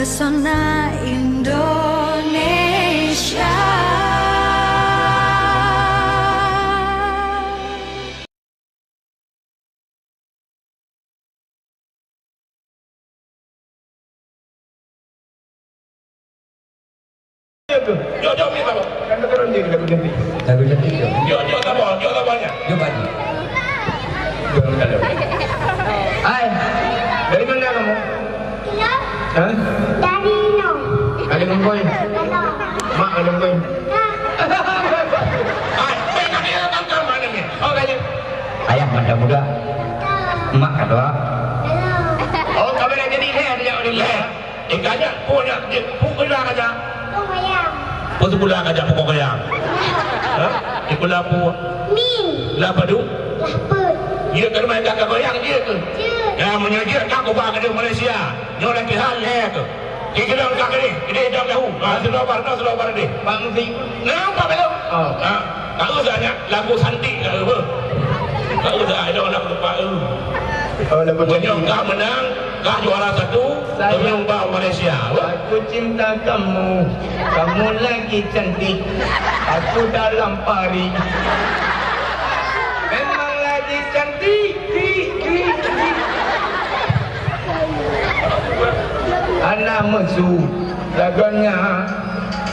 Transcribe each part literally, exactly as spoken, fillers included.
Pesona Indonesia. Jok, jok, jok, jok. Kan turun dia lagu cantik. Lagu cantik, jok. Jok, jok, sabar, jok, sabar, ya. Jok, Pak Haji. Jok, sabar. Hai, dari mana kamu? Hello. Hah? Dari Nong. Ada Nongkoy? Hello. Mak ada Nongkoy? Nah. Hai, saya nak dia tangkap mana ni? Oh, kaya. Ayah mata muda. Betul. Mak kata. Hello. Oh, kami nak jadi leher, dia jadi leher. Eh, kajak, peue nyak jeuet, peue sikula kajak? Peue sikula kajak, peue kajak? Ha? Sikula peue? Min. Lah padum? Lah peuet. Jeuet keu rumoh ka goyang jeuet keu? Jeuet. Ya, meunyoe jeuet ka kuba keu Malaysia. Nyoe latihan lhèe keu. Di keudang ka keudeh, keudeh dam lahu. Ha, sidroe bar, na sidroe bar deh. Bang Zi. Nampak belum? Oh. Ha. Ka eu dah nyak lagu santik ka eu beuh. Ka eu dah, ayo nak lupa eu. Oh, lagu santik. Meunyoe kah meunang, kah juara satu, saya, teumanyong bak Malaysia. Aku cinta kamu, kamu lagi cantik. Aku dalam parit. Memang lagi cantik, tik, tik, tik. Anak mesu, lagunya.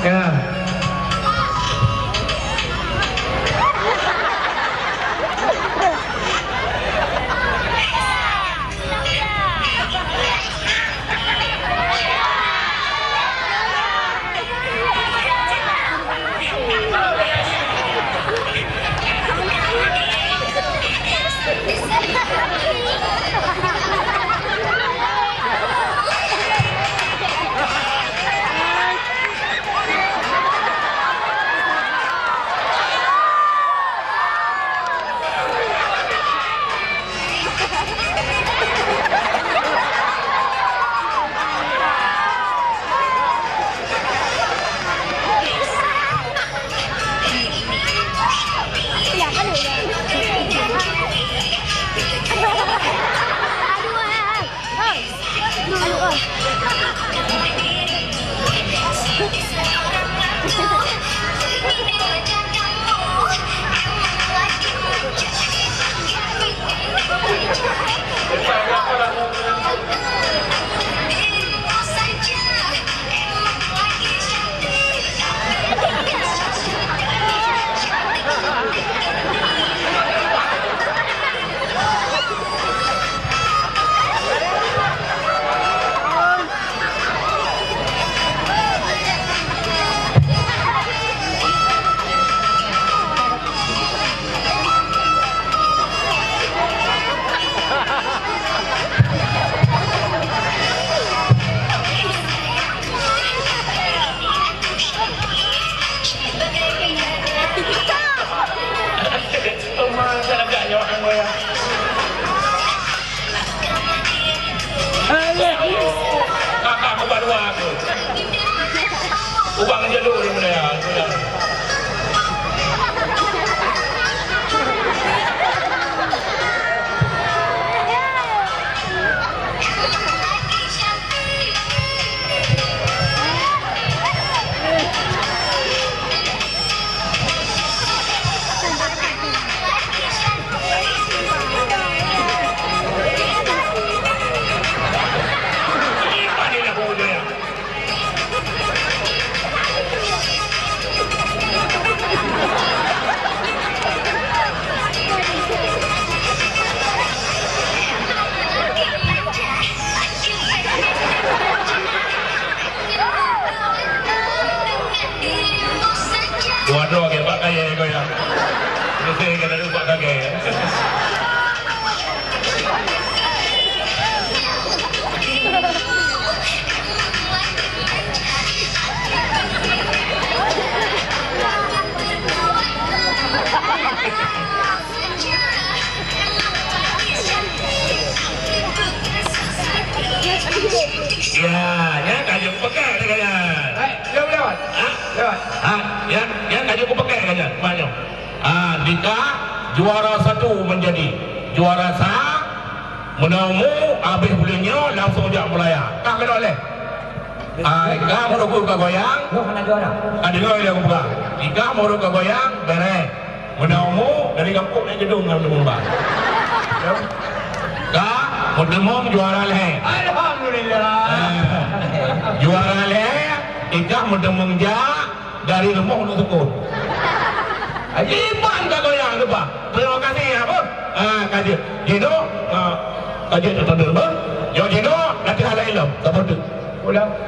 Ya. Kakak kubah dua aku. Ubang je lu ni benda ya. Dua droe ke bak kayèe kau ya. Mesti kena duduk bak kayèe. Ya, nyan ka jeuet peugah lagèe nyan. Hai, lewat, lewat. Ha? Lewat. Ha, nyan, nyan ka jeuet peugah lagèe nyan, banyoe. Ha, Dika juara satu menjadi. Juara sa, meunoe mu, habéh buleuen nyoe langsung jak Malaya. Ka keunoe lé. Ah, i kah meureuku ka goyang. Nyoe hana juara. Ah, deungoe lé geupeugah. I kah meureuku ka goyang, beureh. Meunan umu, dari gampông naik gedung ngon teumumba. Ka, meuteumong juara lhèe. Alhamdulillah. Ah, juara lhèe, i kah meuteumong jak, dari rumoh untuk sukon. Iban ka goyang leubah. Terima kasih, ya, Bos. Ah, ka jeuet. Jinoe, ah, ka jeuet, tak ada, Bos. Jinoe, nanti hal lain lah. Tak apa tu. Ulang.